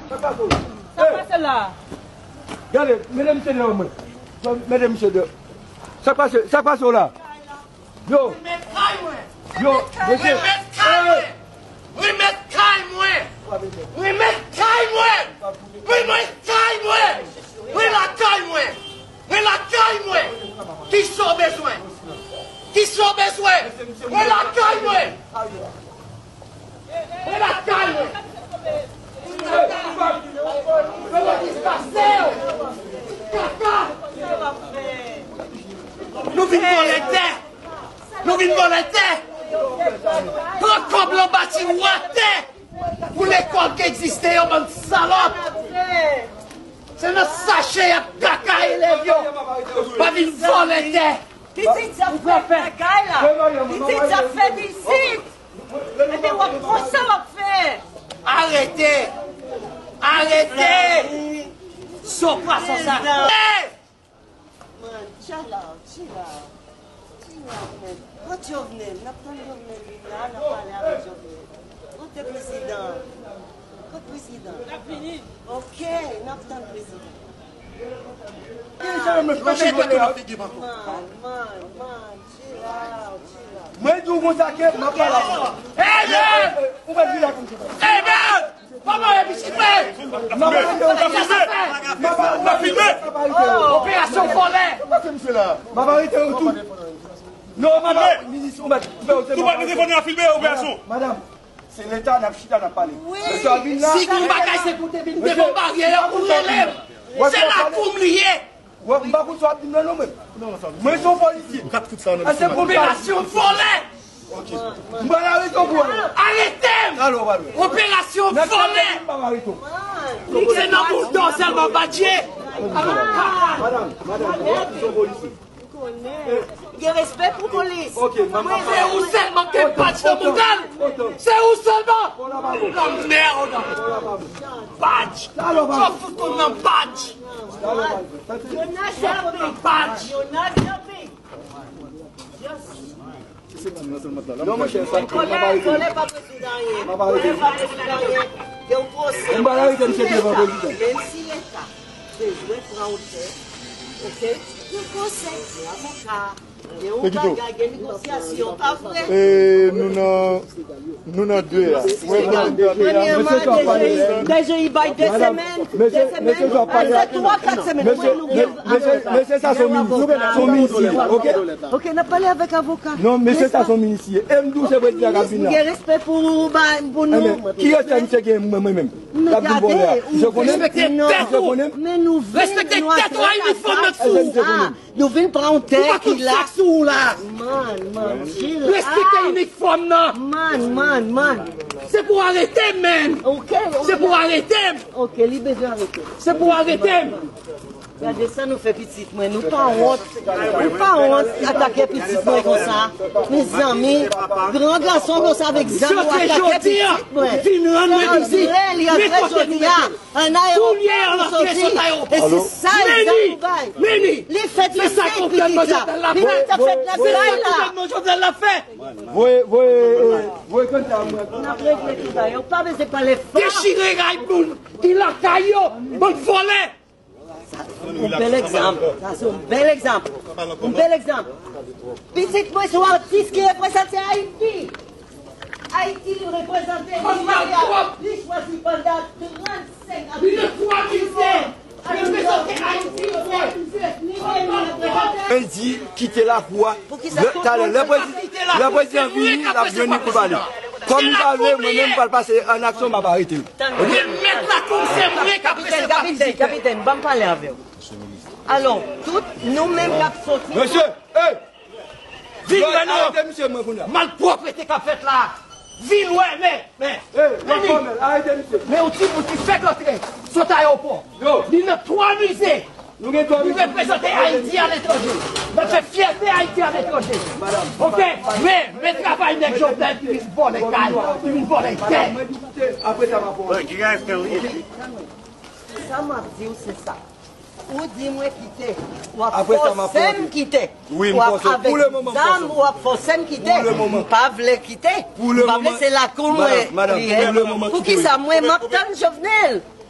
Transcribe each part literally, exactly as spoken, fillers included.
Sa k pase w la? Sa k pase la? Gade, mete misye deyò mwen. Mete misye deyò. Sa k pase, sa k pase w la? Yo. Remèt kay mwen. Yo, mesye. Remèt kay mwen. Remèt kay mwen. Remèt kay mwen. Remèt kay mwen. Mwen lakay mwen. Mwen lakay mwen. Kisa w bezwen? Kisa w bezwen? Mwen lakay mwen. Mwen lakay mwen. Kaka. Nou vin vòlè tè. Nou vin vòlè tè. Pran kòb lan bati w atè. Pou lekòl ki egziste yo, bann salòp. Se nan sache y ap kaka elèv yo. Pa vin vòlè tè. Pitit sa fèt lakay la. Pitit sa fèt isit. Ebyen w ap konsa w ap fè. Arete. Arete. Son pwason sa. Man, chill out, chill out. Chill out, man. Kot Jovenel? N ap tann Jovenel vin la, n ap pale avèk Jovenel. Kote prezidan? Kot prezidan? L ap vini. Ok, n ap tann prezidan. Manje tèt ou nan figi m ankò. Man, man, man, chill out, chill out. Mwen di w konsa ke m ap pale avè w. Hey, man! Ou mèt vin la konsa. Hey, man! Papa, e pitit mwen! M ap arete w tou. M ap arete w tou. Operasyon vòlè! M ap arete w tou. Non, m ap minis, ou mèt, ou mèt, ou mèt. Telefòn nan filme operasyon. Madanm, se Leta, n ap chita, n ap pale. Wi. Mesye a vin la. Si gon bagay se pou te vin devan baryè a pou rele m. Se lakou m li ye. Wè, m pa konn sa w ap di m nan non mwen. Mwen se yon polisye. Kat kout sa nan. Operasyon vòlè. Ok. M pral arete w pou wè. Arete m. Talè w pral wè. Operasyon vòlè. M pral arete w. Se nan boul dò sèlman badje. Madanm, madanm, se yon polisye. Gen respè pou polis. Ok, madanm. Se ou sèlman ke badj nan mouda l. Se ou sèlman. Lanmèd. Badj. Sa fout konn nan badj. Yo nan jumping. Yo nan jumping. Non, monchè, sa m ap arete. Vòlè pa prezidan anyen. M ap arete. Vòlè pa prezidan anyen. Gen yon pwosè. M pral arete misye devan prezidan. Menm si Leta bezwen pran wotè, ok? Gen pwosè, gen avoka. Gen yon bagay, gen negosyasyon, pa vre? E nou nan Nou nan de a. Premyèman, deja, deja, li bay de semèn, de semèn, se twa, kat semèn. Mesye, mesye, mesye, mesye sa se yon minis, se yon minis li ye, ok? Ok, n ap pale avèk avoka. Non, mesye sa se yon minis li ye. E m di w se prezidan k ap vin la. Gen respè pou, ba, pou nou. Ki respè misye gen mwen, mwen menm? L ap vin vòlè a. Misye konnen? Misye konnen? Men nou vin, nou atake. Respekte tèt ou a inifòm nan sou ou. Nou vin pran yon tè ki la. Ou pa konn sa sou ou la. Man, man, chill out. Respekte inifòm nan. Man, man, man. Se pou arete m, man. Ok, ok. Se pou arete m. Ok, li bezwen arete. Se pou arete m. Gade sa nou fè pitit mwen. Nou pa wont. Nou pa wont atake pitit mwen konsa. Mezanmi, gran gason konsa avèk zam ou atake pitit mwen. Vin rann mwen vizit. Li antre jodi a. An ayewopò pou soti. E se sa egzanp ou bay. Li fèt le senk pitit la. Pitit la fèt nan kay la. Voye, voye, eh, voye kanta mwen. N ap regle tout bagay. Ou pa bezwen pale fò. Dechire ray moun ki lakay yo, bann vòlè. Yon bèl egzanp. Sa se yon bèl egzanp. Yon bèl egzanp. Pitit mwen se yon atis ki reprezante Ayiti. Ayiti li reprezante, li chwazi pandan trannsenk ane. Li reprezante Ayiti. Mwen di kite lakou a. Talè, lè prezidan, lè prezidan vini, l ap jwenn li pou l pale. Kòm li pa vle, mwen menm m pral pase an aksyon, m ap arete l. Oke? Mèt lakou, se mwen k ap pase. Kapitèn, kapitèn, kapitèn, ban m pale avè w. Alò, tout nou menm k ap soti. Mesye, hey! Vin wè non. Arete misye mwen kounye a. Malpwòpte k ap fèt la. Vin wè, men, men. Hey, men yon ti bout ki fèk antre sot ayewopò. Li nan twa mize. Nou gen twa mize. Li reprezante Ayiti aletranje. L ap fè fyète Ayiti aletranje. Oke? Men, men travay nèg Jovenel ki vin vòlè kay, ki vin vòlè tè. Apre sa, m ap Sa m ap di w se sa. Ou di mwen kite. W ap fòse m kite. W ap avèk zam, w ap fòse m kite. M pa vle kite. M pa vle, se lakou mwen li ye. Poukisa mwen m ap tann Jovenel?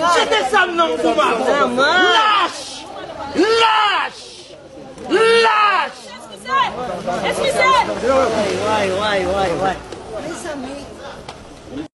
Jete zam nan pou m. Lach! Lach! Lach! Eskize! Eskize! Way, way, way, way, way.